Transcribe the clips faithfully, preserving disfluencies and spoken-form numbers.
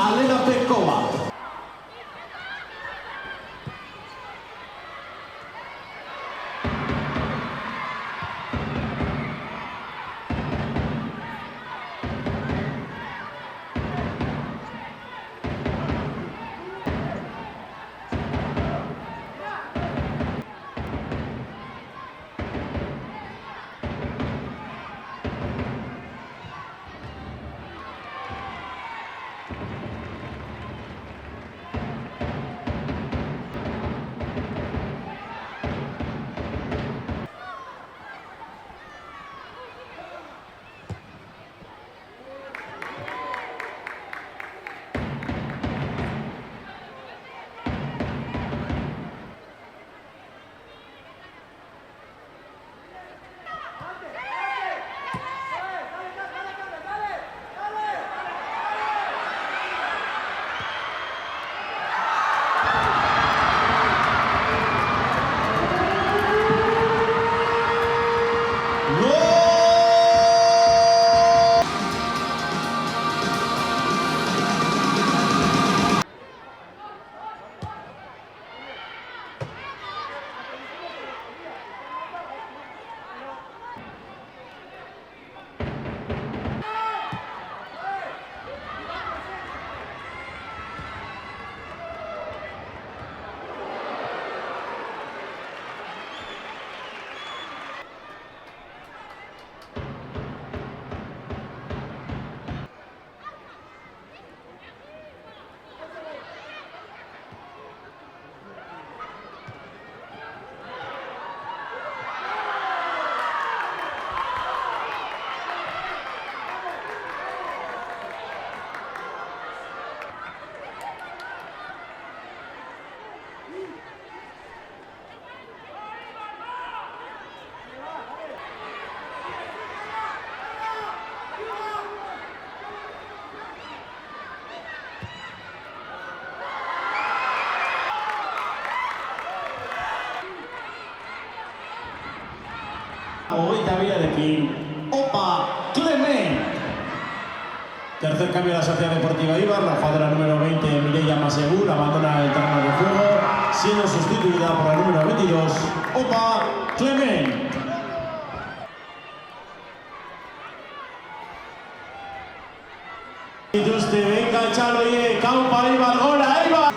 Alena Pecova. Oveita Villarequín, Opa Clement. Tercer cambio de la Sociedad Deportiva Eibar, la jugadora número veinte, Mireia Masegura, abandona el terreno de juego, siendo sustituida por la número veintidós, Opa Clement. Entonces, venga, Chalo, ye, caupa, Eibar, gol, Eibar.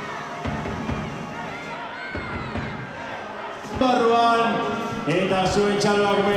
Barruán, eta su Chalo.